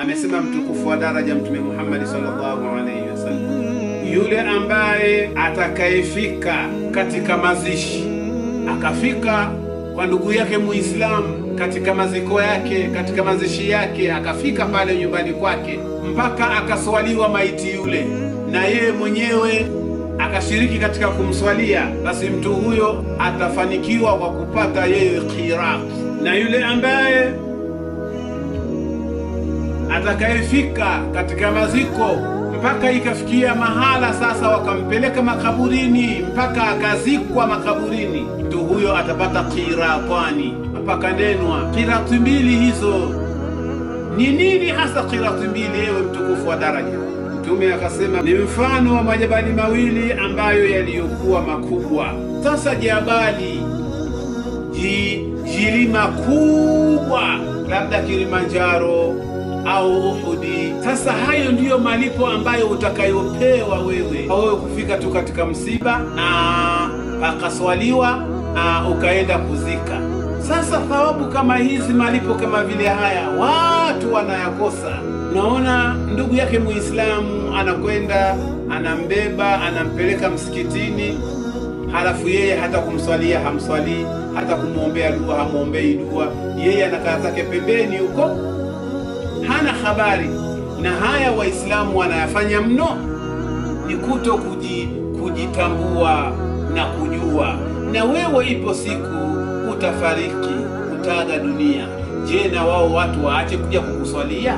Amesema mtukufu wa daraja Mtume Muhammad sallallahu alaihi wasallam, yule ambaye atakayefika katika mazishi, akafika kwa ndugu yake Muislamu katika maziko yake, katika mazishi yake, akafika pale nyumbani kwake mpaka akaswaliwa maiti yule, na yeye mwenyewe akashiriki katika kumswalia, basi mtu huyo atafanikiwa kwa kupata yeye qirat. Na yule ambaye atakayefika katika maziko mpaka ikafikia mahala sasa wakampeleka makaburini mpaka akazikwa makaburini, mtu huyo atapata qiratani. Mpaka nenwa qirati mbili hizo ni nini hasa qirati mbili, ewe mtukufu wa daraja? Mtume akasema ni mfano wa majabali mawili ambayo yaliyokuwa makubwa. Sasa jabali jilima kubwa, labda Kilimanjaro au Uhudi. Sasa hayo ndiyo malipo ambayo utakayopewa wewe kufika tu katika msiba na pakaswaliwa na ukaenda kuzika. Sasa thawabu kama hizi, malipo kama vile haya, watu wanayakosa. Naona ndugu yake Muislamu anakwenda anambeba, anampeleka msikitini, halafu yeye hata kumswalia hamswalii, hata kumwombea dua hamwombei dua, yeye anakaa zake pembeni huko, hana habari. Na haya Waislamu wanayafanya mno, ni kuto kujitambua na kujua. Na wewe ipo siku utafariki, utaaga dunia. Je, na wao watu waache kuja kukuswalia?